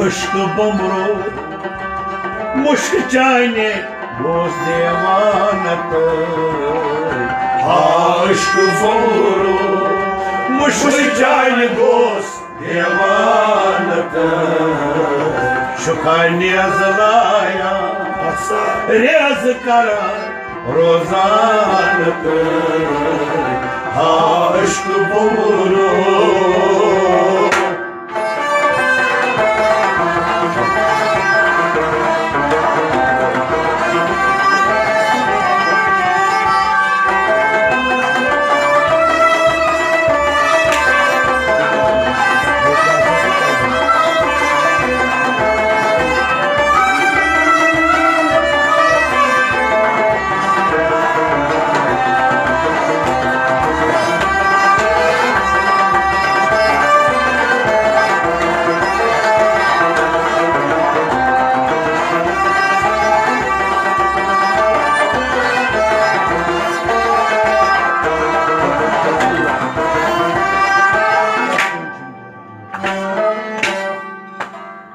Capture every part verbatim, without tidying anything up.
عشق بمرو، مشک چانہِ گوس دیوانہ تہٕ۔ ہا عشق بمرو، مشک چانہِ گوس دیوانہ تہٕ۔ شُکانہِ زلایا ریز کران روزان تہٕ۔ ہا عشق بمرو۔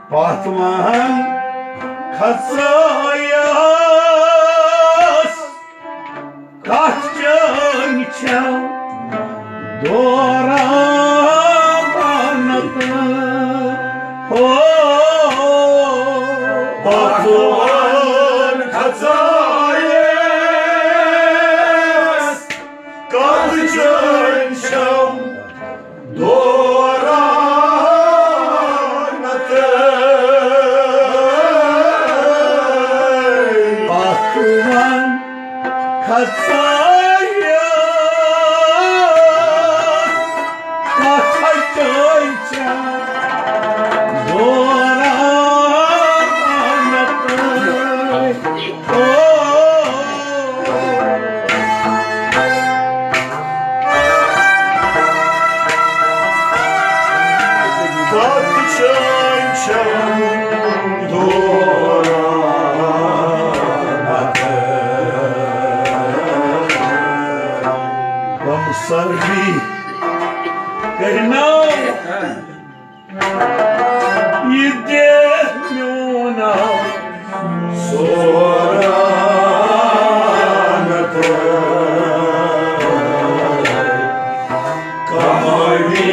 پتھ وہن کھژایس، کتھ چٲنۍ چھَو دوران تہٕ۔ ہو۔ پتھ وہن کھژایس، کتھ چٲنۍ چھَو دوران تہٕ۔ پتھ وہن کھژایس، کتھ چٲنۍ چھَو دوران تہٕ۔ سردی کرناو یہِ دِ میون سوران تہٕ۔ کمٲوی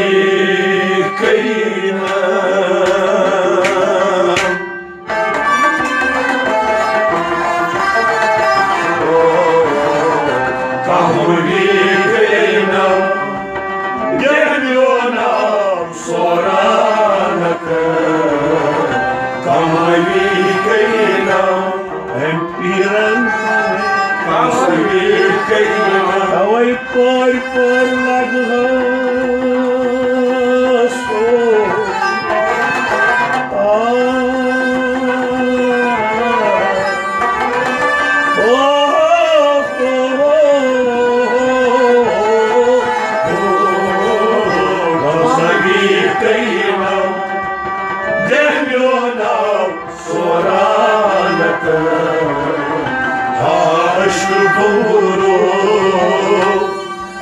کٔرِنم۔ کمٲوی کٔرِنم۔ دِ میون سوران تہٕ۔ کمٲوی کٔرِنم۔ أمۍ پیٖرن کمٲوی کٔرِنم۔ توے پٲرۍ پٲرۍ لگہٕ ہس۔ آ۔ سوران تہٕ۔ ہا عشق بمرو۔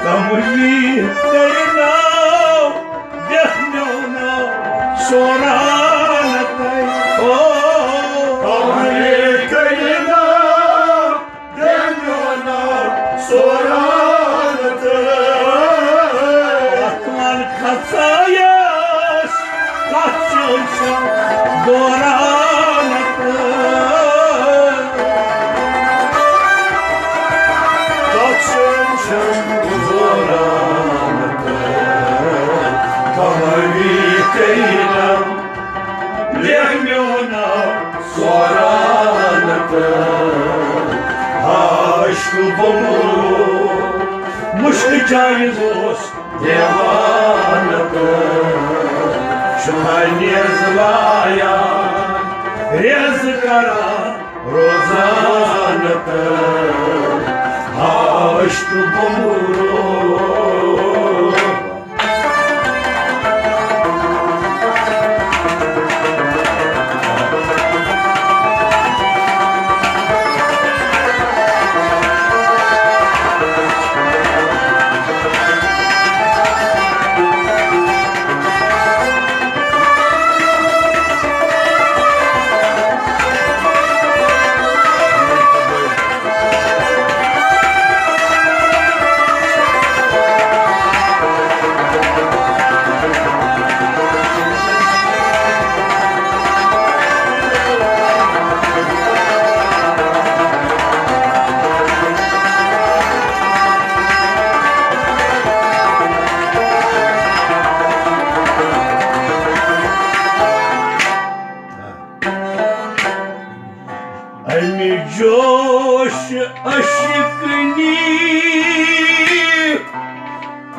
کملی کرناو دہ میوناو سوران تہٕ۔ او۔ کملی کرناو دہ میوناو سوران تہٕ۔ اتھ وَن کھژایس، کتھ چھِ أسۍ دوران تہٕ۔ کتھ چھِ أسۍ دوران تہٕ۔ کمٲوی کٔرِنم۔ لیکھ میون ناو سوران تہٕ۔ ہا عشق بمرو، مشک چانہِ گوس دیوانہٕ تہٕ۔ شُکانہِ زلایان ریز کران روزان تہٕ۔ ہا عشق بمرو۔ جوش عشقنی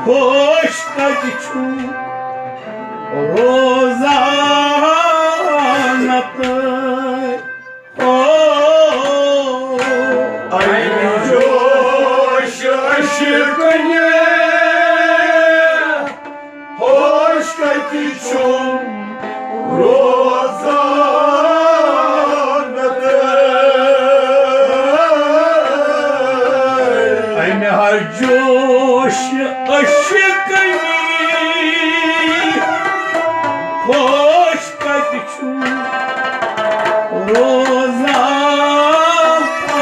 ہوش کتہِ چھُ روزان تہٕ او۔ اَمہِ جوش عشقنہِ ہوش کتہِ چھُم روزان تہٕ۔ اَمہِ ہا جوش عشقنی ہوش کتہِ چھُم روزان تہٕ۔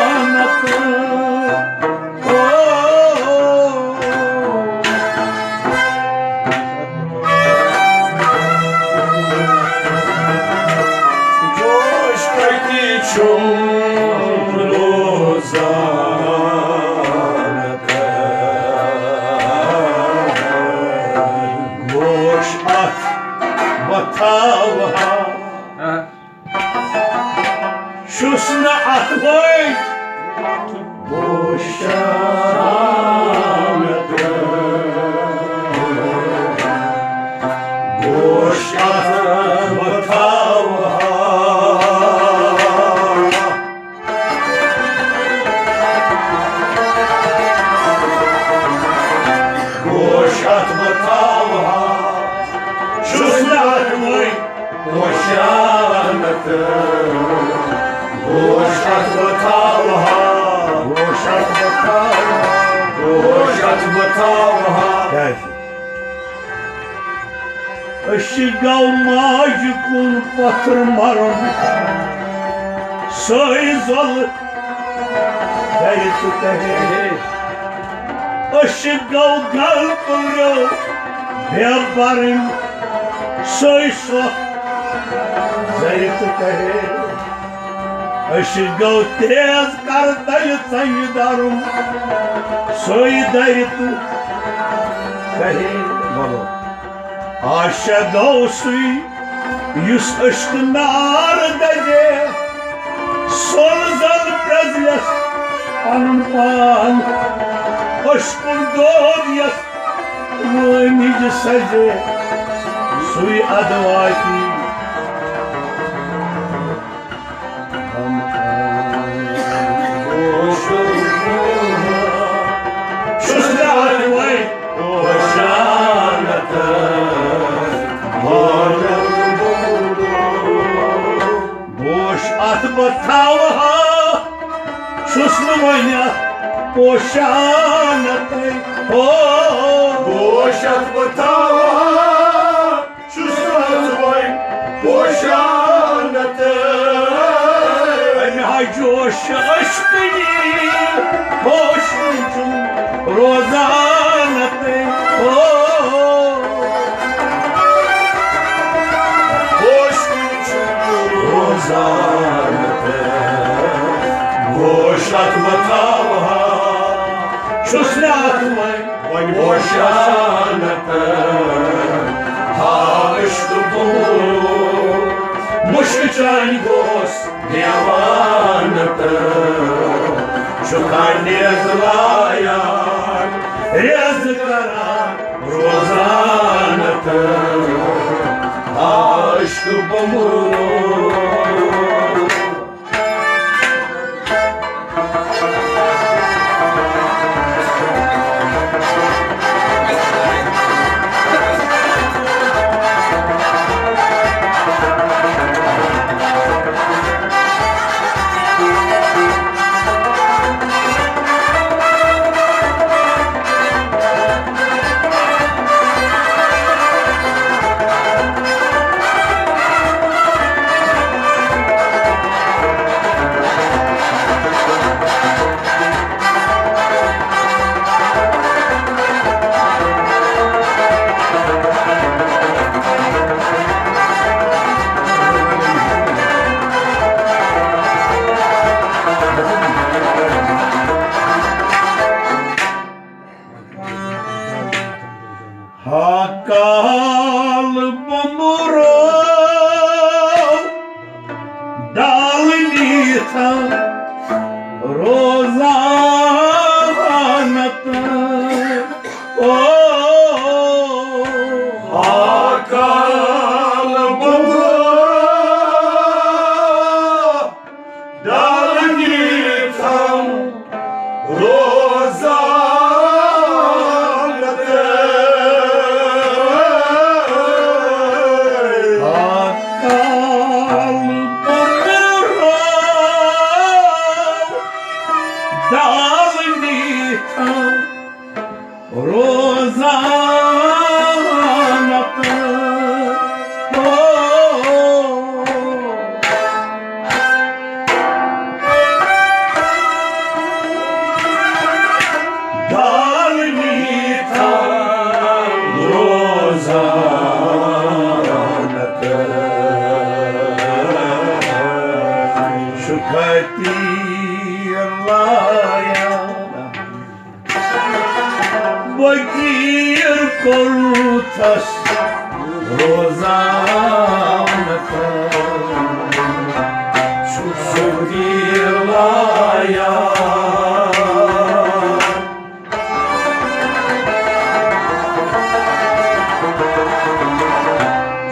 جوش کتہِ چھُم روزان تہٕ۔ گوش اتھ بہٕ تھاوہا۔ چھُس نہٕ اتھ وۄنۍ بوشان تہٕ۔ گوش اتھ بہٕ تھاوہا۔ گوش اتھ بہٕ تھاوہا۔ چھُس نہٕ اتھ وۄنۍ بوشان تہٕ۔ گوش اتھ بہٕ تھاوہا۔ گوش اتھ بہٕ تھاوہا۔ گوش اتھ بہٕ تھاوہا۔ کیازِ؟ أسۍ گوٚو ماجہِ کُن پتھر مرُن۔ سۄے زۄلہٕ کرِ تہٕ کرِ۔ أسۍ گوٚو گل پورو بے برٕنۍ۔ سۄے سۄ زرِ تہٕ کرِ۔ أسۍ گوٚو تیز کر تلہِ ژنجہِ درُن۔ سۄے درِ تہٕ کرِ۔ بولو۔ عاشق گوٚو سُے یُس عشق نار دزے۔ سۄن زل پرزلس پنُن پان۔ عشقُن دود یس وٲنِج سزے۔ سُے ادٕ واتی۔ چھُس نہٕ اتھ وۄنۍ بوشان تہٕ۔ بوش اتھ بہٕ تھاوہا۔ چھُس نہٕ وۄنۍ اتھ بوشان تہٕ۔ او۔ بوش اتھ بہٕ تھاوہا۔ چھُس نہٕ اتھ وۄنۍ بوشان تہٕ۔ امہِ ہا جوش عشقنی ہوش چھُم روزان تہٕ۔ او۔ ہوش چھُم روزان تہٕ۔ بوش اتھ بہٕ تھاوہا۔ چھُس نہٕ اتھ وۄنۍ وۄنۍ بوشان تہٕ۔ ہا عشق بوٗ مُشک چانہِ گوس دیوان تہٕ۔ چھُکھا نیز لایان ریز کران روزان تہٕ۔ ہا عشق بوٗ۔ خطیر لایان، فقیر کوٚرتھس روزان تہٕ چھُ خطیر لایان۔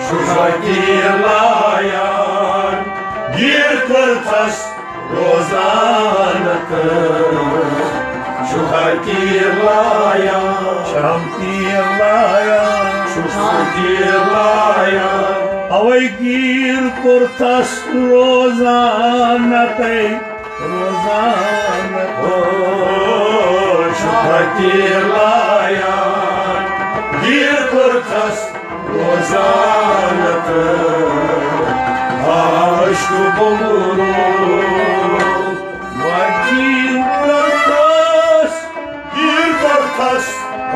چھُ خطیر لایان، گیٖر کوٚرتھس روزان تہٕ چھُ خطیر لایان۔ چھُ خطیر لایان۔ چھُ خطیر لایان۔ اوے گیٖر کوٚرتھس روزان تہٕ روزان۔ او، چھُ خطیر لایان، گیٖر کوٚرتھس روزان تہٕ عشق بومبرو۔ وقیٖل کوٚرتھس، گیٖر کوٚرتھس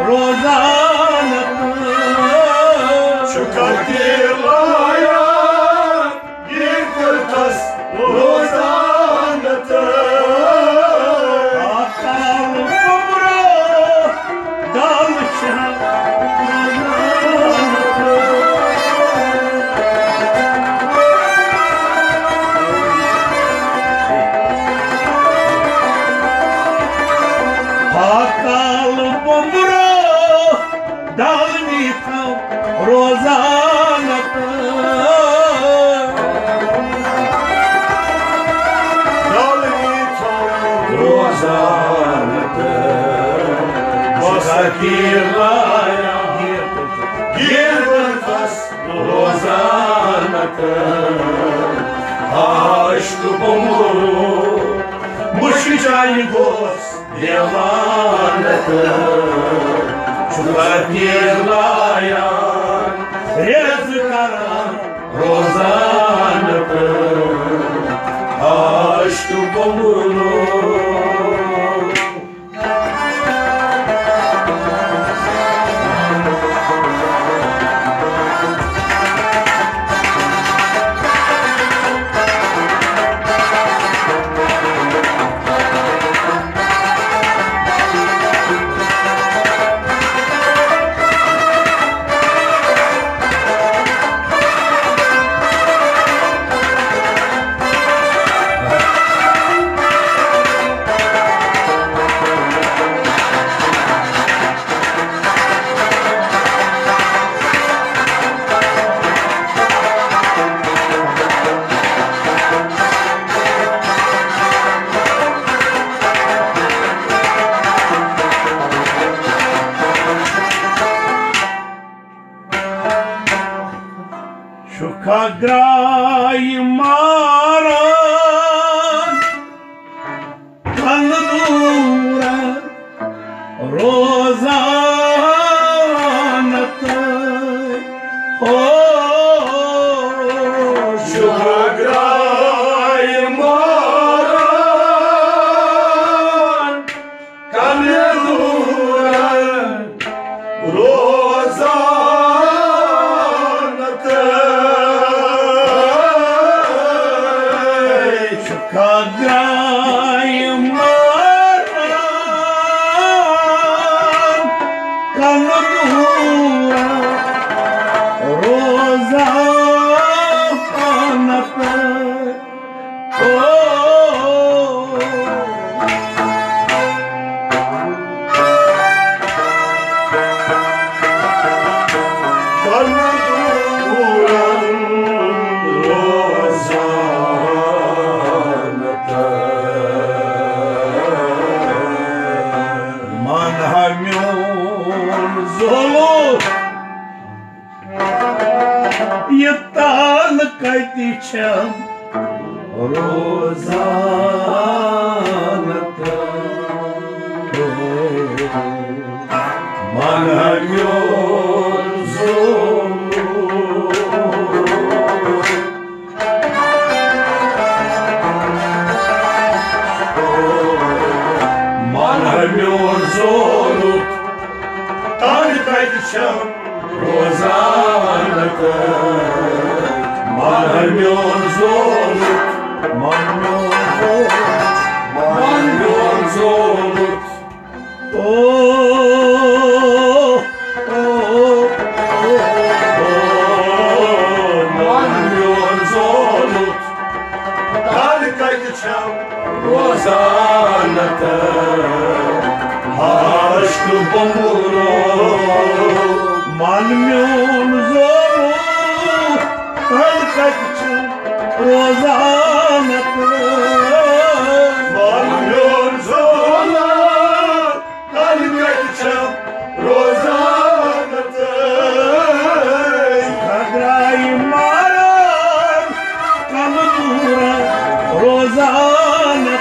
روزان تہٕ چھُ خطیر لایان۔ گیٖر کوٚرتھس روزان تہٕ آکال بومبرو ڈل شاہ روزان تہٕ آکال بومبرو ڈل میٖٹھو روزان تہٕ ڈل میٖٹھو روزان تہٕ بس خطیر لایان، گیٖر کوٚرتھس روزان تہٕ عشق بومبرو۔ مُشکہِ چانہِ گوس دیوان تہٕ چھُ خطیر لایان، ریز کران روزان تہٕ عشق بومبرو۔ چھُکھا گرٛایہِ ماران کنہٕ دوٗرا روزان تہٕ ہو چھُکھا گرٛایہِ ماران کنہٕ دوٗرا روزان تہٕ چھُکھا گرٛایہِ ماران کنہٕ دوٗرا روزان تہٕ من ہا میون زولو۔ یہِ تان کتہِ چھم روزان تہٕ من ہا میون زولو۔ من ہا میون زولو۔ تان کتہِ چھم روزان تہٕ من ہا میون زولو۔ من میون زولُت۔ او، او، او، او، مَن میون زولُت۔ کَر کَتہِ چھَم روزان تہٕ عشق بمبلو۔ مَن میون زولُت، کَر کَتہِ چھَم روزان تہٕ۔ مَن میون زولُت، کَر کَتہِ چھَم روزان تہٕ۔ خدایہِ ماران کَمہٕ دوٗرَن روزان تہٕ۔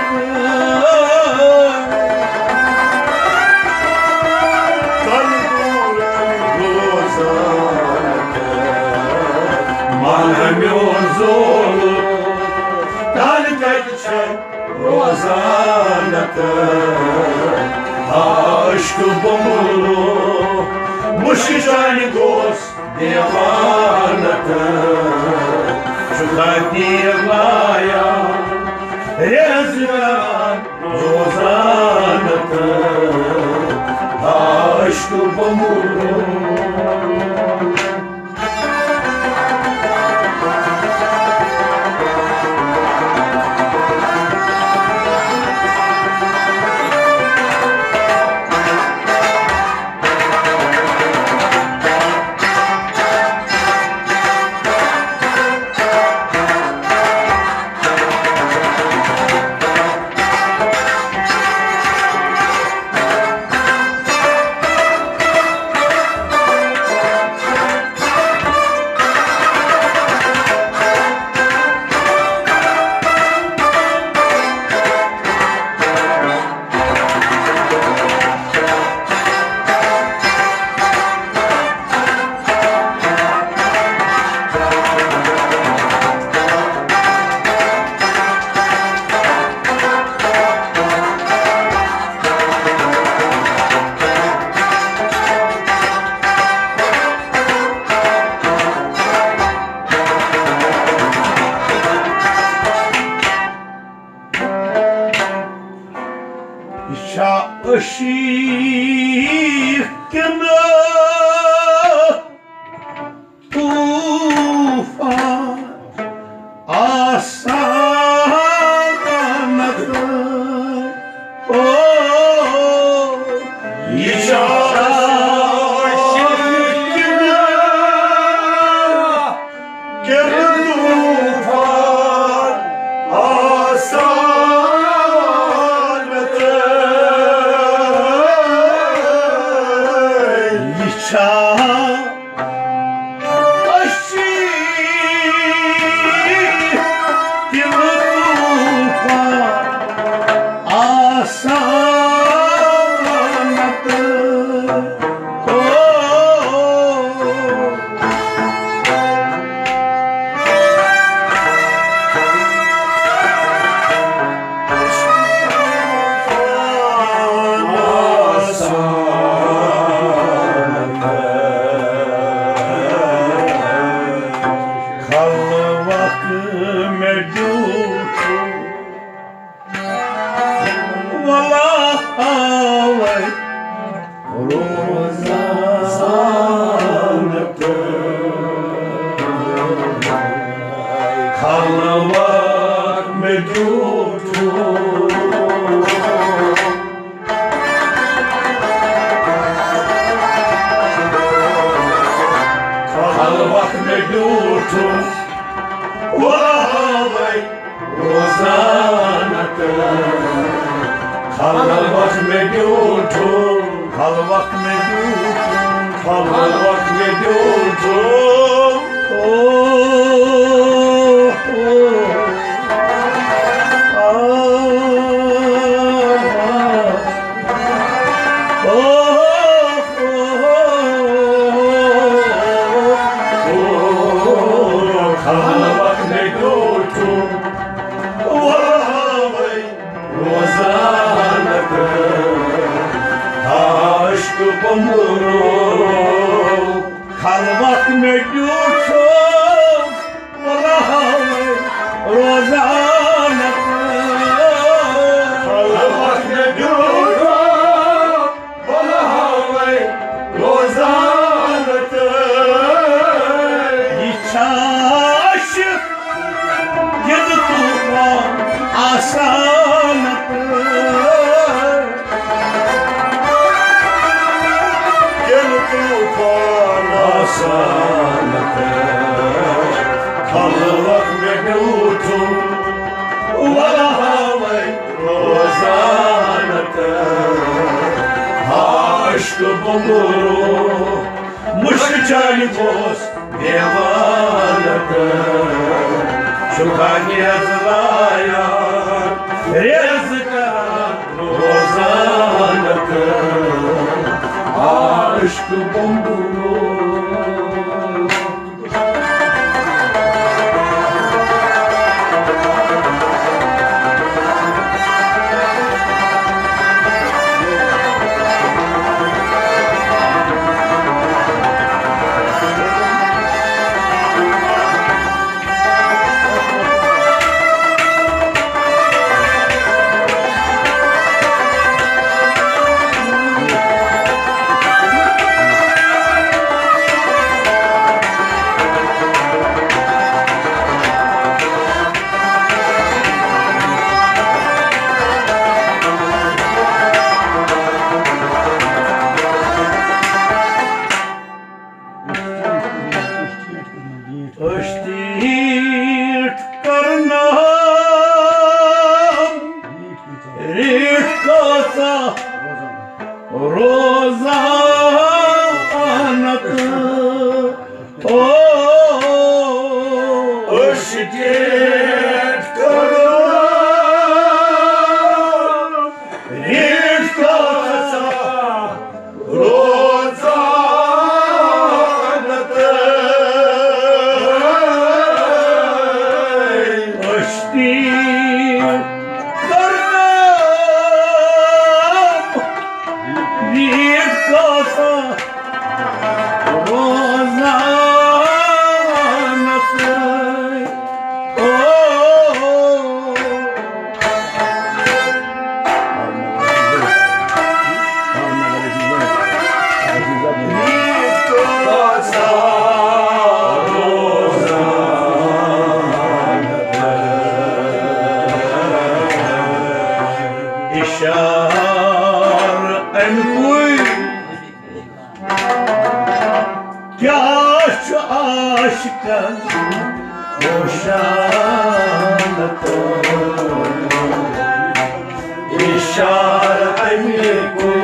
کَمہٕ دوٗرَن روزان تہٕ۔ مَن میون زولُت، کَر کَتہِ چھَم روزان تہٕ عشق بمبلو۔ مُشکہِ چانہِ گوس دیوانہٕ تہٕ چھُ تقدیٖر لایان، ریز کران روزان تہٕ عشق بمبلو۔ یہِ چھا عشق کِنہٕ طوفان آسان؟ او، یہِ چھا عشق کِنہٕ کِنہٕ طوفان آسان تہٕ۔ یہِ چھا عشق کِنہٕ طوفان آسان تہٕ۔ خلوت مےٚ ڈیوٗٹھ ولا ہاوے روزان تہٕ۔ خلوت مےٚ ڈیوٗٹھ خلوت مےٚ ڈیوٗٹھ ولا ہاوے روزان تہٕ۔ خلوت مےٚ ڈیوٗٹھ، خلوت مےٚ ڈیوٗٹھ، خلوت مےٚ ڈیوٗٹھ۔ او، او، آ، آ۔ او، او، او، او، خلوت مےٚ ڈیوٗٹھ، ولا ہاوے روزان تہٕ۔ عشق بمبلو، خلوت مےٚ ڈیوٗٹھ ولا ہاوے روزان تہٕ۔ خلوت مےٚ آسان تہٕ کیٚنٛہہ طوفان آسان تہٕ خلوت مےٚ بیوٗٹھُم وَلہٕ ہاوَے روزان تہٕ عاشق بومبرو مُشکہِ چانہِ بوس دیوان تہٕ شُکھا نیز لایا ریز کران روزان تہٕ عاشق بومبرو۔ أسۍ ٹیٖٹھ کرنہٕ ریٖٹھ کۭژاہ روزان تہٕ او، أسۍ ٹیٖٹھ کرنہٕ ریٖٹھ کۭژاہ روزان تہٕ أسۍ ٹیٖٹھ کرنہٕ ریٖٹھ کۭژاہ روزان تہٕ او۔ اِشارٕ اَمہِ کُے کیٛاہ چھُ عاشقن پوشان تہٕ اِشارٕ اَمہِ کُے۔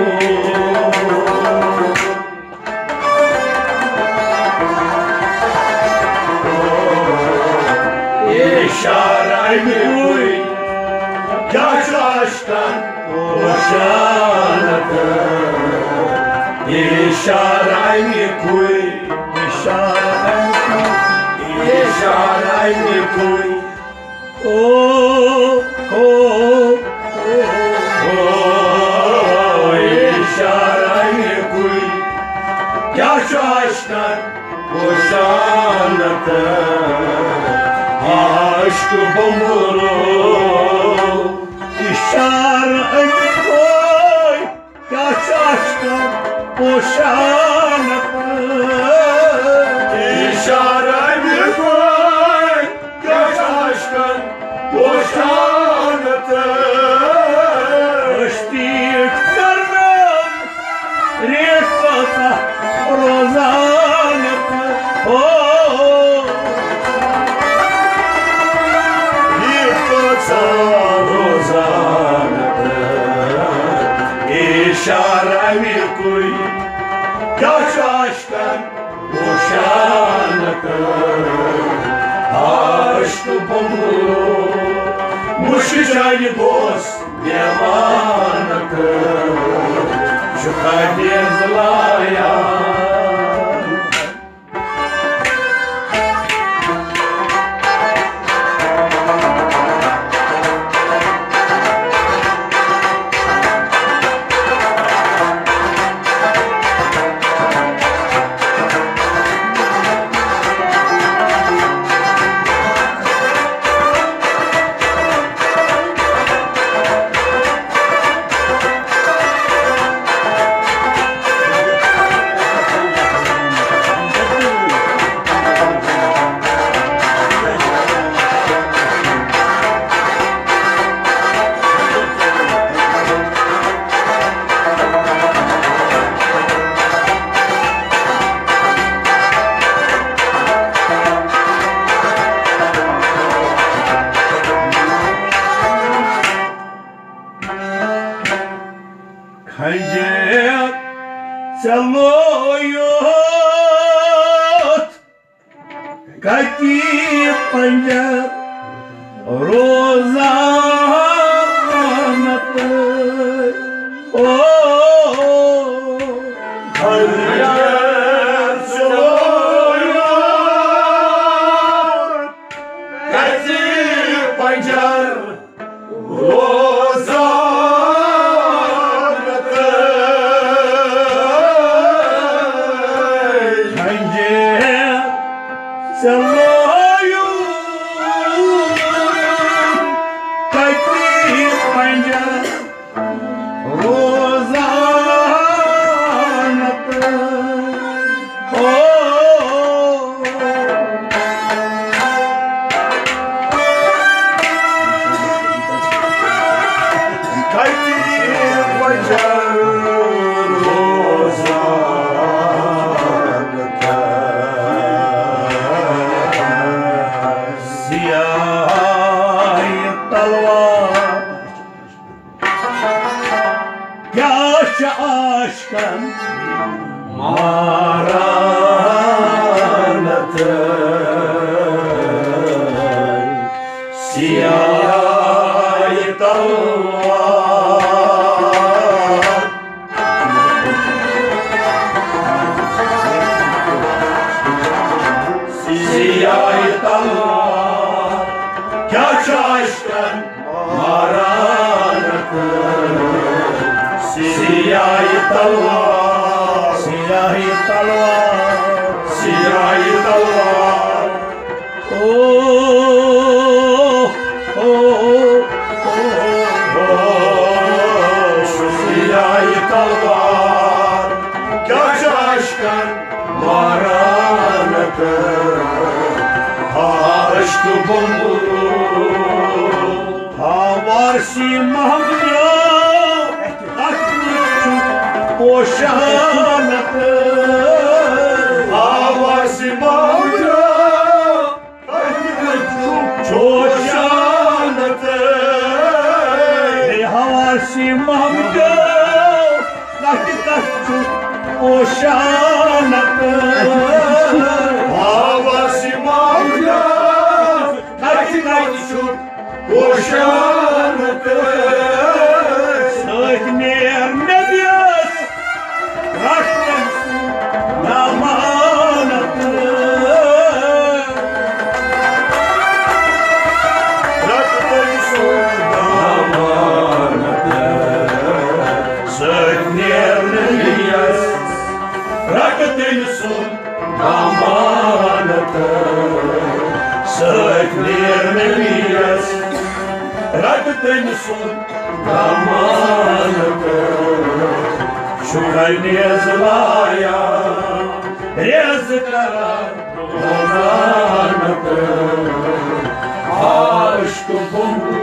اِشارٕ اَمہِ کُے۔ کیٛاہ چھُ عاشقن پوشان تہٕ اِشارٕ اَمہِ کُے۔ اِشارٕ اَمہِ کُے۔ اِشارٕ اَمہِ کُے۔ او، او، او، او، اِشارٕ اَمہِ کُے۔ کیٛاہ چھُ عاشقن پوشان تہٕ عاشق بومبرو۔ اِشارٕ اَمہِ کُے۔ کیٛاہ چھُ عاشقن پوشان تہٕ اِشارٕ اَمہِ کُے۔ کیٛاہ چھُ عاشقن پوشان تہٕ أسۍ ٹیٖٹھ کرنہٕ ریٖٹھ کۭژاہ روزان تہٕ او۔ ریٖٹھ کۭژاہ روزان تہٕ اِشارٕ اَمہِ کُے۔ کیٛاہ چھُ عاشقن پوشان تہٕ عاشق بومبرو۔ مُشکہِ چانہِ بوس دیوان تہٕ شُکھا نیز لایا۔ چلو یوت کتی پنجر روزان تہٕ او پنجر چلو یوت کتی پنجر روزان تہٕ پنجر چلو یوت کتی پنجر روزان تہٕ او کتی پنجر روزان تہٕ سیاہی تلوار کیٛاہ چھِ عاشقن ماران تہٕ سیاہی تلوار سیاہی تلوار کیٛاہ چھِ عاشقن ماران تہٕ سیاہی تلوار سیاہی تلوار سیاہی تلوار او او او سیاہی تلوار کیٛاہ چھِ عاشقن ماران تہٕ عشق بمبل ہا وارثی محمدیو، اتھ منٛز چھُ پوشان تہٕ ہا وارثی محمدیو، اتھ منٛز چھُ پوشان تہٕ ہے ہا وارثی محمدیو، کتھ کتھ چھُ پوشان تہٕ ہا وارثی محمدیو، کتھ کتھ چھُ پوشان تہٕ سۭتۍ نیر نبیَس رٹھ تٔمۍ سُنٛد دامانت۔ رٹھ تٔمۍ سُنٛد دامانت۔ سۭتۍ نیر نبیَس رٹھ تٔمۍ سُنٛد دامانت۔ سۭتۍ نیر نبیَس رٹھ تٔمۍ سُنٛد دامانت۔ شُرۍ نیز لایا ریز کران دامانت۔ عشق بمبل